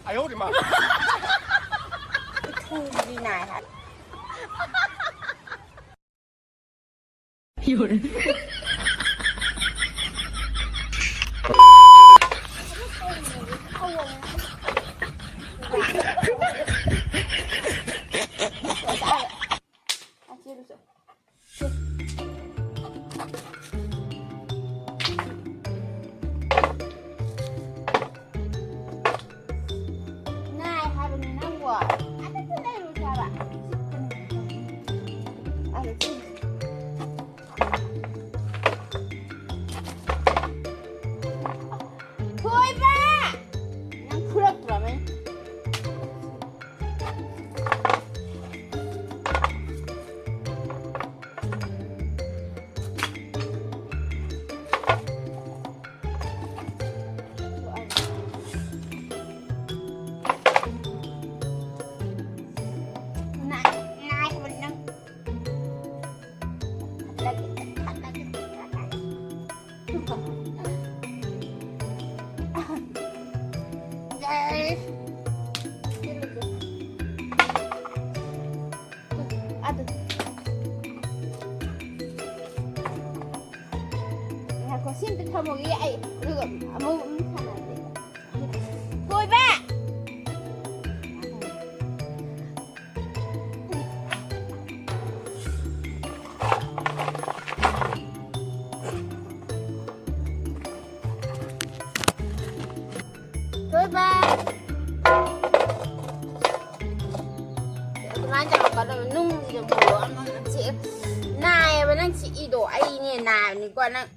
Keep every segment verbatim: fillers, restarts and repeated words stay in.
哎呦我的妈！ ꯊꯨꯕꯗꯤ ꯅꯥꯏ ꯍꯥꯏ꯫ 有人。 ꯅꯥꯏ ꯍꯥꯏꯕꯅꯤ ꯅꯪꯕꯣ꯫ ꯑꯗꯨꯗ ꯂꯩꯔꯨꯁꯦ ꯍꯥꯏꯕ꯫ ꯑꯗꯨ ꯆꯦ꯫ ꯊꯣꯏꯕ! ꯅꯪ ꯐꯨꯔꯛꯇ꯭ꯔꯕꯅꯤ꯫ ꯉꯥꯏꯈꯣ, ꯁꯤ ꯑꯝꯇ ꯊꯝꯃꯨꯈꯤꯒꯦ ꯑꯩ, ꯑꯗꯨꯒ ꯑꯃꯨꯛ, ꯑꯃꯨꯛ ꯁꯥꯟꯅꯔꯁꯦ꯫ ꯊꯣꯏꯕ! ꯊꯣꯏꯕ! ꯑꯗꯨꯃꯥꯏꯅ ꯇꯧꯔꯛꯀꯗꯕ, ꯅꯨꯡꯁꯤꯗ ꯄꯨꯔꯛꯑꯣ꯫ ꯑꯃ ꯆꯤꯛꯑꯦ꯫ ꯅꯥꯏꯌꯦꯕ ꯅꯪ ꯆꯤꯛꯏꯗꯣ, ꯑꯩꯅꯦ ꯅꯥꯏꯕꯅꯤꯀꯣ ꯅꯪ꯫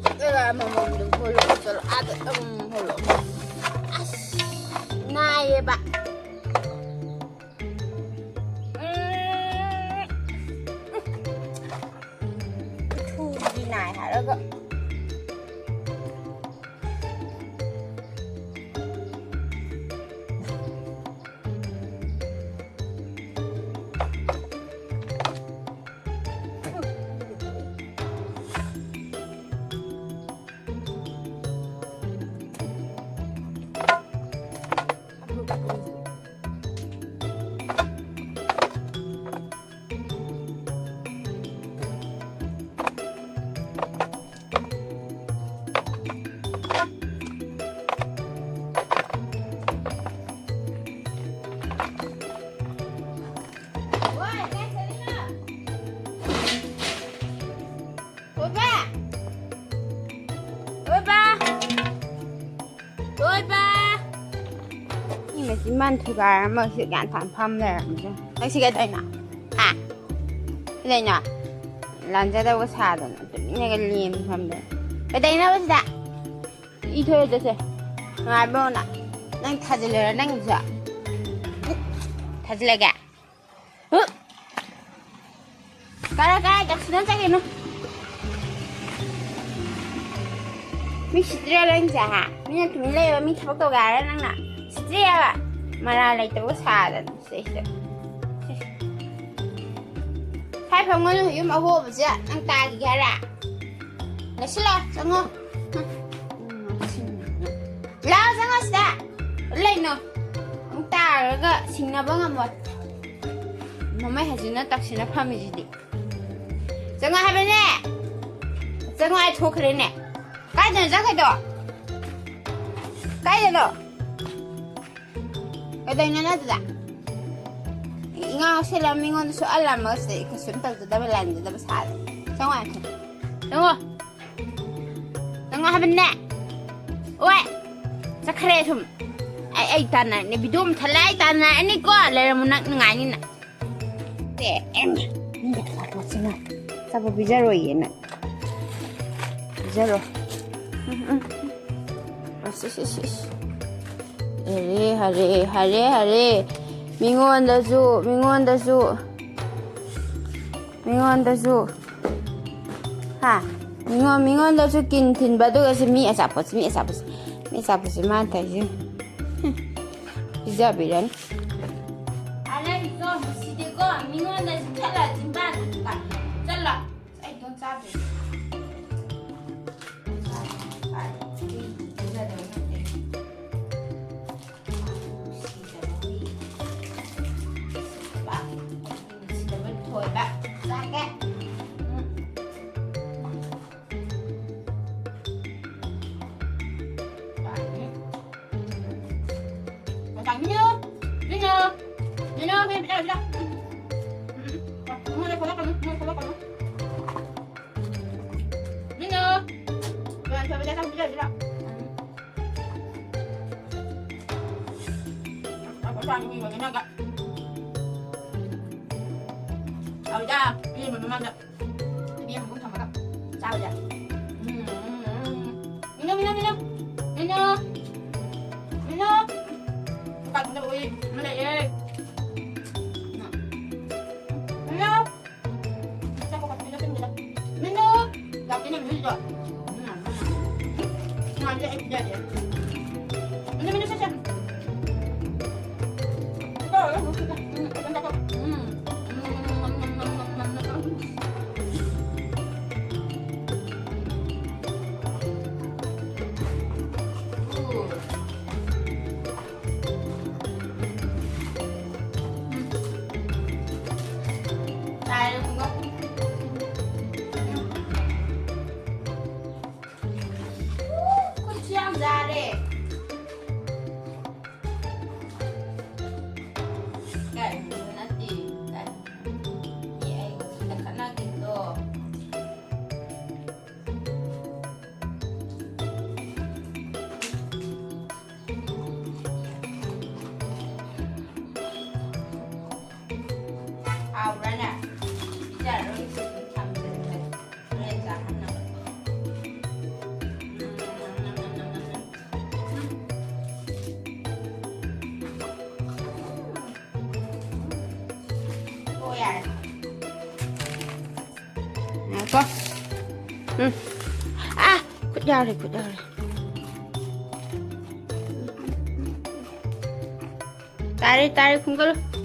ꯆꯠꯂꯒ ꯑꯃꯃꯝꯗꯣ ꯍꯣꯜꯂꯣ, ꯆꯠꯂꯣ, ꯑꯥꯗ ꯑꯃꯃꯝ ꯍꯣꯜꯂꯣ꯫ ꯑꯁ, ꯅꯥꯏꯌꯦꯕ꯫ ꯎꯝ꯫ ꯊꯨꯕꯗꯤ ꯅꯥꯏ ꯍꯥꯏꯔꯒ꯫ ꯃꯥꯅ ꯊꯨꯒꯥꯏꯔꯝꯃꯒ ꯁꯤ ꯒ꯭ꯌꯥꯟ ꯇꯥꯅ ꯐꯝ ꯂꯩꯔꯝꯃꯤꯁꯦ꯫ ꯅꯪ ꯁꯤ ꯀꯩꯗꯧꯔꯤꯅꯣ? ꯍꯥ? ꯀꯩꯗꯧꯔꯤꯅꯣ? ꯂꯥꯟꯖꯗꯧꯕ ꯁꯥꯗꯅ ꯇꯨꯃꯤꯟꯅꯒ ꯂꯦꯝ ꯐꯝꯗꯅ꯫ ꯀꯩꯗꯧꯔꯤꯅꯣꯕ ꯁꯤꯗ? ꯏ ꯊꯣꯛꯑꯦ ꯆꯠꯁꯦ꯫ ꯅꯨꯡꯉꯥꯏꯕ꯭ꯔꯣ ꯅꯪ? ꯅꯪ ꯊꯥꯖꯤꯜꯂꯦꯔꯥ ꯅꯪꯒꯤꯁꯨ? ꯊꯥꯖꯤꯜꯂꯒꯦ? ꯍꯨ! ꯀꯔꯥꯏ, ꯀꯔꯥꯏ ꯇꯛꯁꯤꯟꯅ ꯆꯠꯂꯤꯅꯣ? ꯃꯤ ꯁꯤꯠꯇ꯭ꯔꯦ ꯅꯪꯁꯦ, ꯍꯥ? ꯃꯤꯅ ꯇꯨꯃꯤꯟ ꯂꯩꯕ ꯃꯤ ꯊꯕꯛ ꯇꯧꯒꯦ ꯍꯥꯏꯔ ꯅꯪꯅ? ꯁꯤꯠꯇ꯭ꯔꯦꯕ? ꯃꯔꯥ ꯂꯩꯇꯕꯒ ꯁꯥꯗꯅ ꯁꯤꯗꯩꯁꯤꯗ꯫ ꯁꯥꯏ ꯐꯝꯒꯅꯨ, ꯌꯨꯝ ꯑꯍꯣꯕꯁꯦ ꯅꯪ ꯇꯥꯈꯤꯒꯦ ꯍꯥꯏꯔ? ꯂꯩꯁꯤꯜꯂꯣ, ꯆꯪꯉꯣ꯫ ꯂꯥꯛꯑꯣ, ꯆꯪꯉꯣ ꯁꯤꯗ꯫ ꯂꯩꯅꯣ꯫ ꯑꯃꯨꯛ ꯇꯥꯔꯒ ꯁꯤꯡꯅꯕ ꯉꯝꯃꯣꯏ꯫ ꯃꯃꯩ ꯍꯥꯏꯁꯤꯅ ꯇꯛꯁꯤꯅ ꯐꯝꯃꯤꯁꯤꯗꯤ꯫ ꯆꯪꯉꯣ ꯍꯥꯏꯕꯅꯦ꯫ ꯆꯪꯉꯣ ꯍꯥꯏ ꯊꯣꯛꯈ꯭ꯔꯦꯅꯦ꯫ ꯀꯥꯏꯗꯅꯣ ꯆꯠꯈ꯭ꯔꯤꯗꯣ? ꯀꯥꯏꯗꯅꯣ? ꯀꯩꯗꯧꯔꯤꯅꯣ ꯅꯪ ꯑꯗꯨꯗ? ꯏꯉꯥꯎ ꯁꯤꯜꯂ ꯃꯤꯉꯣꯟꯗ ꯁꯣꯛꯍꯜꯂꯝꯃꯒ ꯁꯤꯗ ꯀꯩꯁꯨꯝ ꯇꯧꯖꯗꯕ ꯂꯥꯟꯖꯗꯕ ꯁꯥꯔꯦ꯫ ꯆꯪꯉꯣ ꯍꯥꯏ ꯊꯣꯛꯈ꯭ꯔꯦ꯫ ꯆꯪꯉꯣ꯫ ꯅꯪ ꯍꯥꯏꯕꯅꯦ꯫ ꯑꯣꯏ! ꯆꯠꯈ꯭ꯔꯦ ꯁꯨꯝ꯫ ꯑꯩ, ꯑꯩ ꯇꯥꯟꯅꯔꯅꯤ꯫ ꯚꯤꯗꯤꯑꯣ ꯑꯃ ꯊꯜꯂꯦ, ꯑꯩ ꯇꯥꯟꯅꯔꯅꯤꯀꯣ꯫ ꯂꯩꯔꯝꯃꯨ ꯅꯪ, ꯅꯨꯡꯉꯥꯏꯅꯤ ꯅꯪ꯫ ꯑꯦ, ꯑꯦꯝ, ꯃꯤꯒꯤ ꯑꯆꯥꯄꯣꯠꯁꯤꯅ꯫ ꯑꯆꯥꯄꯣꯠ ꯄꯤꯖꯔꯣꯏꯌꯦ ꯅꯪ꯫ ꯄꯤꯖꯔꯣꯏ꯫ ꯎꯝ, ꯎꯝ, ꯎꯝ꯫ ꯑꯁ, ꯏꯁ, ꯏꯁ, ꯏꯁ꯫ ꯍꯔꯦ, ꯍꯔꯦ, ꯍꯔꯦ, ꯍꯔꯦ꯫ ꯃꯤꯉꯣꯟꯗꯁꯨ, ꯃꯤꯉꯣꯟꯗꯁꯨ꯫ ꯃꯤꯉꯣꯟꯗꯁꯨ꯫ ꯍꯥ? ꯃꯤꯉꯣꯟ-, ꯃꯤꯉꯣꯟꯗꯁꯨ ꯀꯤꯟ ꯊꯤꯟꯕ, ꯑꯗꯨꯒ ꯁꯤ ꯃꯤ ꯑꯆꯥꯄꯣꯠꯁꯤ, ꯃꯤ ꯑꯆꯥꯄꯣꯠꯁꯤ, ꯃꯤ ꯑꯆꯥꯄꯣꯠꯁꯤ ꯃꯥꯅ ꯇꯧꯔꯤꯁꯦ꯫ ꯍꯨꯝ꯫ ꯄꯤꯖꯕꯤꯔꯅꯤ꯫ ꯑꯔꯩꯕꯤꯗꯣ ꯅꯨꯡꯁꯤꯗꯦꯀꯣ, ꯃꯤꯉꯣꯟꯗꯁꯨ ꯆꯠꯂ ꯆꯤꯟꯕꯥꯟ ꯆꯠꯂ꯫ ꯑꯩ ꯑꯗꯨꯝ ꯆꯥꯗꯣꯏꯅꯦ꯫ ꯄꯤꯖꯗꯕ ꯅꯠꯇꯦ꯫ ꯅꯨꯡꯁꯤꯗꯕ ꯍꯨꯏ꯫ ꯅꯨꯡꯁꯤꯗꯕ ꯊꯣꯏꯕ꯫ ꯆꯥꯒꯦ꯫ ꯎꯝ꯫ ꯆꯥꯒꯦ꯫ ꯆꯥꯒꯦ꯫ ꯃꯤꯅꯨ! ꯃꯤꯅꯨ! ꯃꯤꯅꯨ! ꯃꯤꯅꯨ! ꯃꯤꯅꯨ! ꯎꯝ꯫ ꯃꯤꯅꯨ! ꯃꯤꯅꯨ! ꯃꯤꯅꯨ! ꯃꯤꯅꯨ! ꯆꯥꯅꯤꯡꯕꯒꯤ ꯅꯪꯒ꯫ ꯍꯥꯎꯗ, ꯃꯤ ꯑꯃ ꯃꯃꯥꯡꯗ ꯏꯕꯦꯝ ꯑꯃ ꯊꯝꯃꯒ ꯆꯥꯕꯁꯦ꯫ ꯎꯝ, ꯎꯝ, ꯎꯝ꯫ ꯃꯤꯅꯨ, ꯃꯤꯅꯨ, ꯃꯤꯅꯨ꯫ ꯃꯤꯅꯨ꯫ ꯃꯤꯅꯨ꯫ ꯀꯥꯏꯗꯅꯣ ꯎꯏ ꯑꯃ ꯂꯩꯌꯦ꯫ ꯃꯤꯅꯨ꯫ ꯆꯥꯛ ꯀꯣꯛ ꯀꯥ ꯊꯝꯃꯤꯟꯅ ꯁꯤꯟꯕꯤꯗ꯫ ꯃꯤꯅꯨ! ꯂꯥꯛꯇꯦꯅꯦ ꯃꯤꯅꯨꯁꯤꯁꯨ꯫ ꯎꯝ, ꯎꯝ, ꯎꯝ꯫ ꯅꯍꯥꯟꯗꯤ ꯑꯩ ꯄꯤꯖꯗꯦ꯫ ꯃꯤꯅꯨ, ꯃꯤꯅꯨ, ꯁꯦ, ꯁꯦ꯫ ꯎꯝ, ꯎꯝ, ꯎꯝ꯫ ꯇꯥꯔꯦ ꯈꯨꯡꯒꯪ꯫ ꯈꯨꯠꯁꯨ ꯌꯥꯝ ꯌꯥꯔꯦ꯫ ꯀꯥꯏ ꯅꯠꯇꯦ꯫ ꯀꯥꯏ? ꯑꯩ ꯁꯤꯗ ꯈꯠꯅꯈꯤꯕꯗꯣ꯫ ꯍꯥꯎꯕ꯭ꯔꯥꯅꯦ? ꯄꯤꯖꯔꯔꯣꯏ, ꯊꯝꯖꯤꯜꯂꯦ꯫ ꯍꯣꯔꯦꯟ ꯆꯥꯍꯟꯅꯕ꯫ ꯎꯝ, ꯅꯝ, ꯅꯝ, ꯅꯝ, ꯅꯝ, ꯅꯝ꯫ ꯎꯝ꯫ ꯑꯣ, ꯌꯥꯔꯦ꯫ ꯉꯥꯏꯈꯣ꯫ ꯎꯝ꯫ ꯑꯥ! ꯈꯨꯠ ꯌꯥꯎꯔꯦ, ꯈꯨꯠ ꯌꯥꯎꯔꯦ꯫ ꯇꯥꯔꯦ, ꯇꯥꯔꯦ, ꯈꯨꯝꯒꯠꯂꯨ꯫